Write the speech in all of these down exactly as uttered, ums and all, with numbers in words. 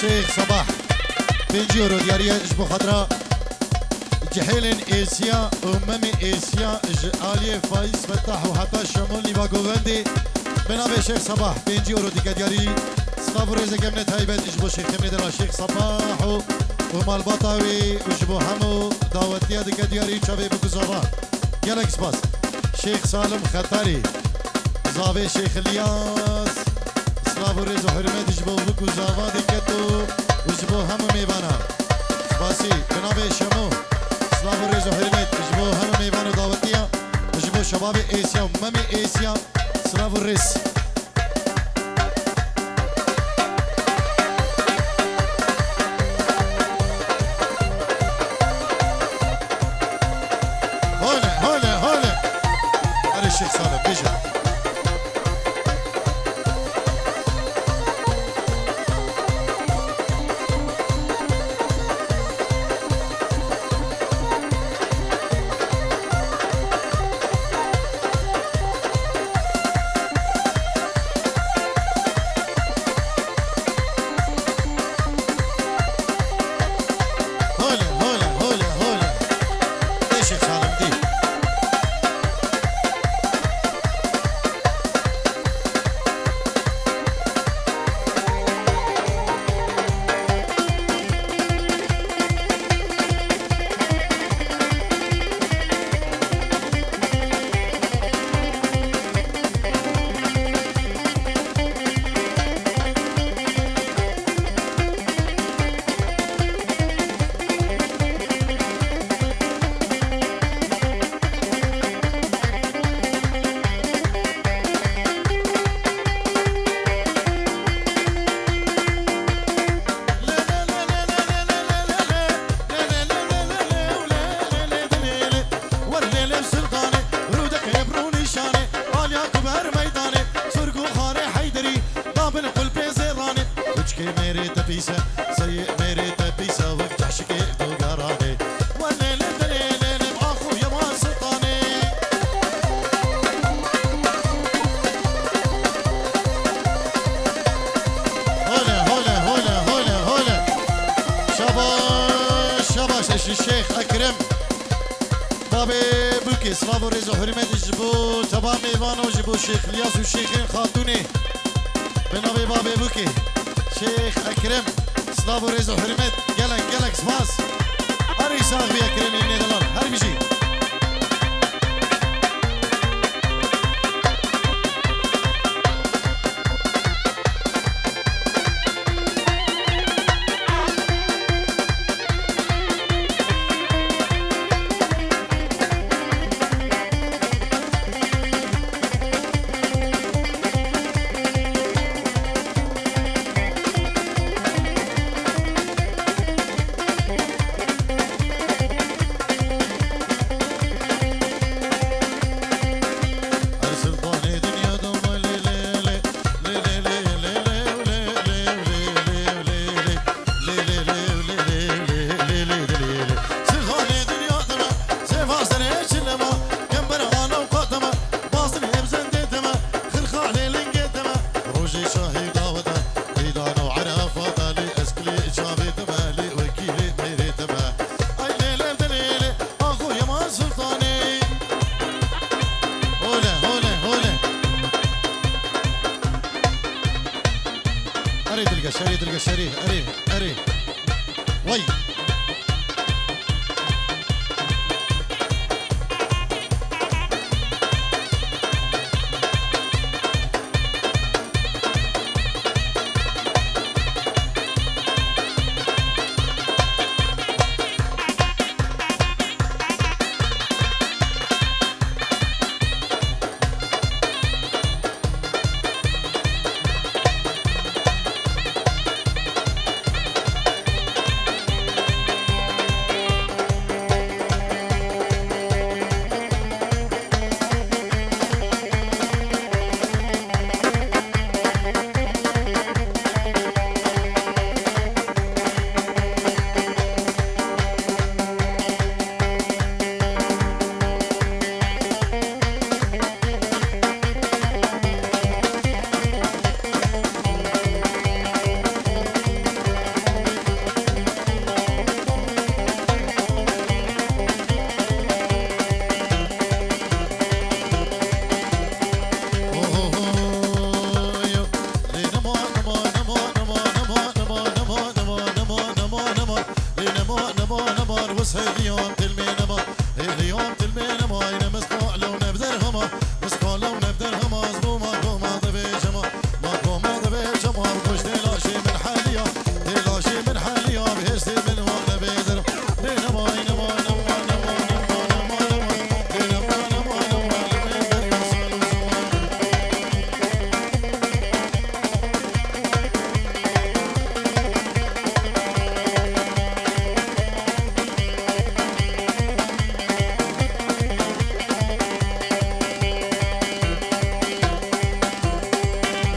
Şêx Sabah, pêncî euro diyariye ji bo xatira cihêlên Êsiya û Memê Êsiya ji aliyê Faiz Fetah û heta Şemûl Nîva Govendê. Bi navê Şêx Sabah pêncî euro dike diyarî. Silav û rêzeke min e taybet ji bo şêxê min e dela Şêx Sabah û, û malbata wî û ji bo hemû dawetiya dike diyarî çavê bûk û zava. Gelek spas. Şêx Salim Xetarî, zavê Şêx Îlyas. Silav û rêz û hurmet ji bo bûk û zava diketo û ji bo hemû mêvanan. Spasî, bi navê Şemo. Silav û rêz û hurmet ji bo hemû mêvan û dawetiya. Ji bo şebabê Êsiya û Memê Êsiya. Silav û rêz. Hole, hole, hole. Erê Şêx Salim, bêje. Hole, hole, hole, hole. Ê Şêx Salim dî. Wer lêlê Siltanê, rûdek hêb rûnîşanê, alya ku ber meydanê, surg û xarê Heyderî, da bin qulpê zêranê. Uçkê mêrê te pîse, seyê mêrê te pîse, wek cehşikê dogaranê. Wer lêlê delê lêlê, axo yema Siltanê. Hole, hole, hole, hole, hole. Şabaş, şabaş, eşî Şêx Ekrem. Babê Bûkê, silav û rêz û hurmet ji bo teva mêvan û ji bo Şêx Îlyas û Şêxên Xatûnê. Bi navê Babê Bûkê, Şêx Ekrem, silav û rêz û hurmet, gelek, gelek spas. Erê sax bî Ekremê min e delal, her bijî. Hole, hole, hole. Erê dilgeş, erê dilgeş, erê, erê, erê. Vay. Hêliyam tilmê nema, hêliyam tilmê nema, yine misqal û nev derhema, misqal û nev derhema, ez bo ma koma divêjema, ma koma divêjema, goş tê laşê min heliya, tê laşê min heliya, bi hêrsê min wan nebêder. Lê nema, nema, nema, nema, nema, nema, nema, lê nema, nema, nema, nema, nema, nema, nema,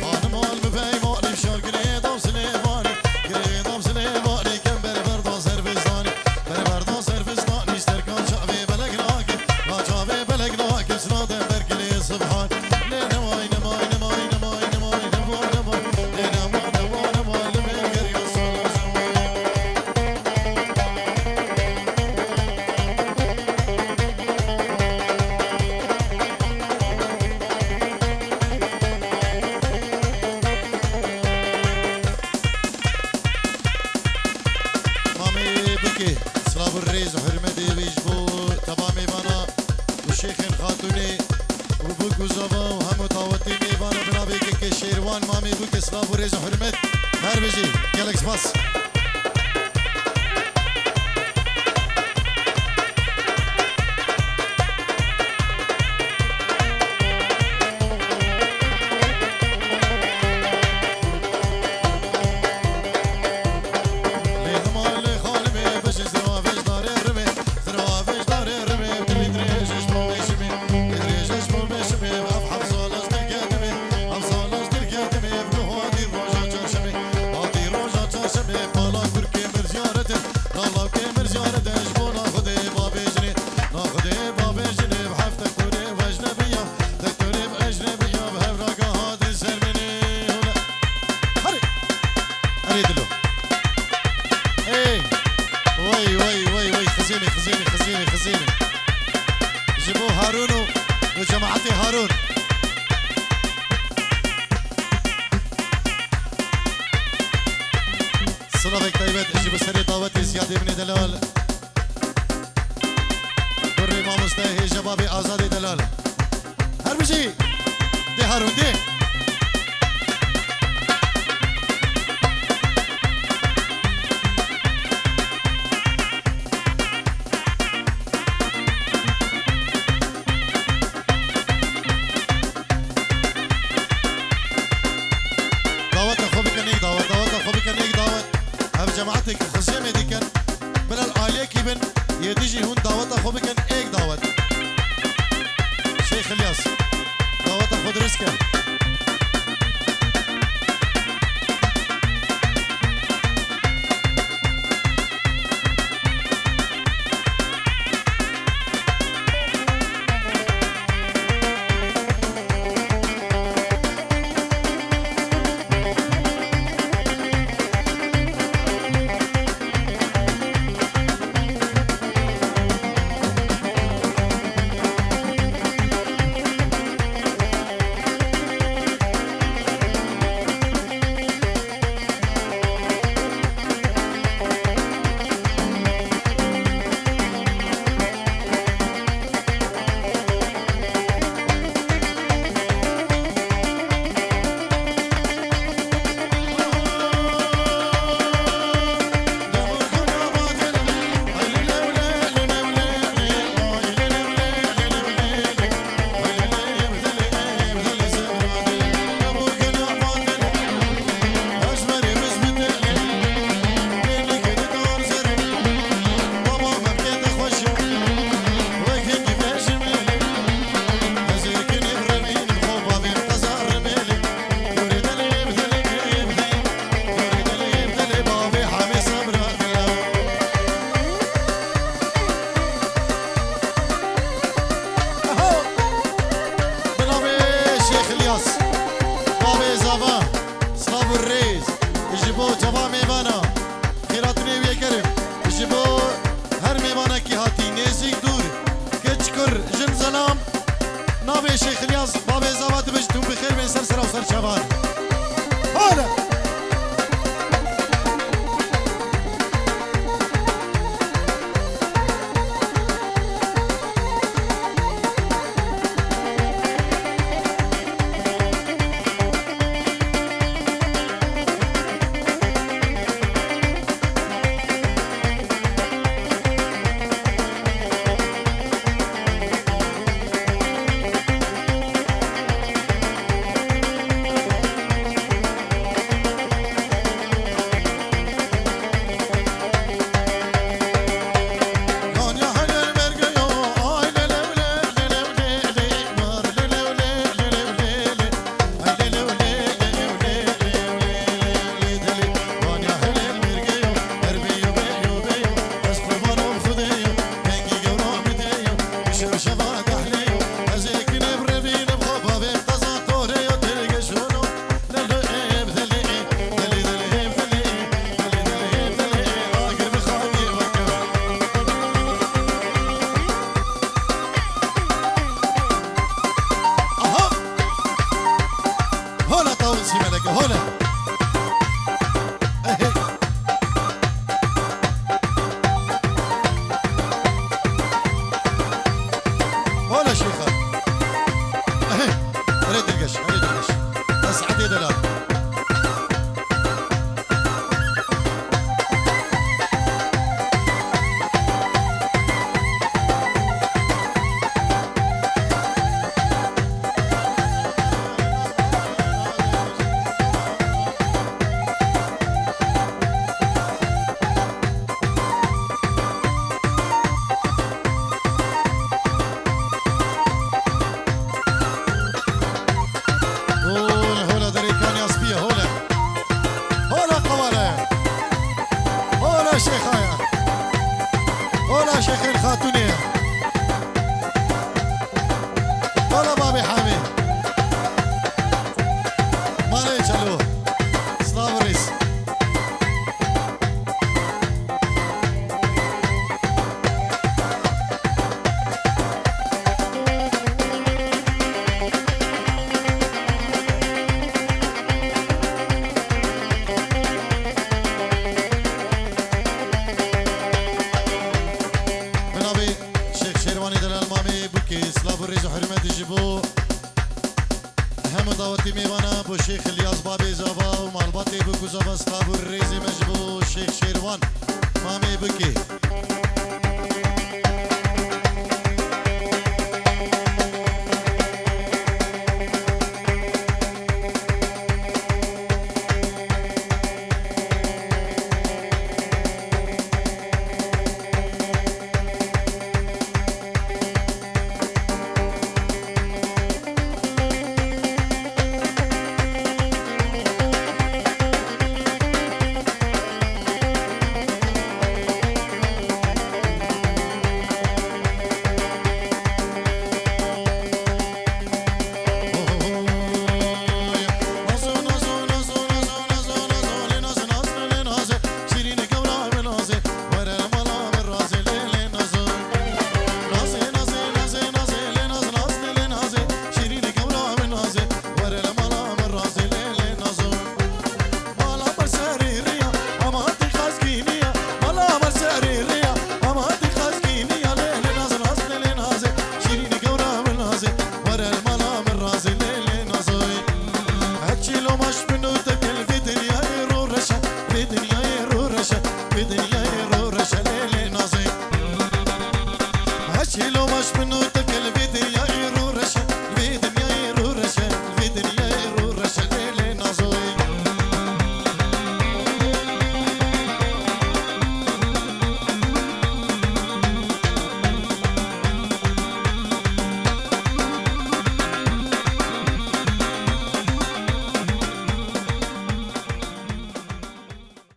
Xanim al bi peymanî şar girê dam Silêmanî, girê dam Silêmanî, kem berberdan servizdanî, berberdan servizdanî, serkan çavê belek nake, na çavê belek nake, sina de ber girê sibhan. Lê nemay, nemay, nemay, nemay, nemay, nemay, nemay, lê nemay, nemay, nemay, lê me geriya sala sala. Mamê Bûkê, silav û rêz û hurmetê wî ji bo teva mêvana û şêxên xatûnê û Bûk û Zava û hemû dawetê mêvana bi navê Kekê Şêrwan, Mamê Bûkê, silav û rêz û hurmet. Her bijî, gelek spas. Lê hema lê xanimê bijî zirwa vêjdarê rimê, zirwa vêjdarê rimê, dilî dirêj ji bo vêjimê, dilî dirêj ji bo vêjimê, ev heft sala ji dilketime, heft sala ji dilketime, bi hatî roja çarşemê, hatî roja çarşemê, bala kurkê mir ziyaret e, bala kurkê mir ziyaret e, ji bo na Xwedê babê jinê, na Xwedê babê jinê, bi heft dektorê û ecnebiya, dektorê û ecnebiya, bi hevraga hatin ser min ê. Herê! Erê dilo. Ê! Wey, wey, wey, wey, xizênê, xizênê, xizênê, xizênê. Ji bo Harûn û, û cemaetê Harûn. Silavek taybet ji bo serê dawetê Ziyadê min ê delal. Kurê mamoste hêja babê Azadê delal. Her bijî. Dê Harûn dê. Daweta xwe bikin êk dawet, daweta xwe bikin êk dawet. Ev cemaetê ku xiziyê me dikin, bila li aliyekî bin, yê dijî hûn daweta xwe bikin êk dawet. Şêx Ilyas, daweta xwe dirist ke. Bi navê Şêx Ilyas, bavê Zava, silav û rêz ji bo ceva mêvana, xêratinê wê gerim, ji bo her mêvanekî hatî, nêzîk dûr, kiç kur, jin zelam, navê Şêx Ilyas, bavê Zava dibêjin hûn bi xêr bên ser sera û ser çavan. Hale! Zava spas û rêzê me ji bo Şêx Şêrwan, Mamê Bikê.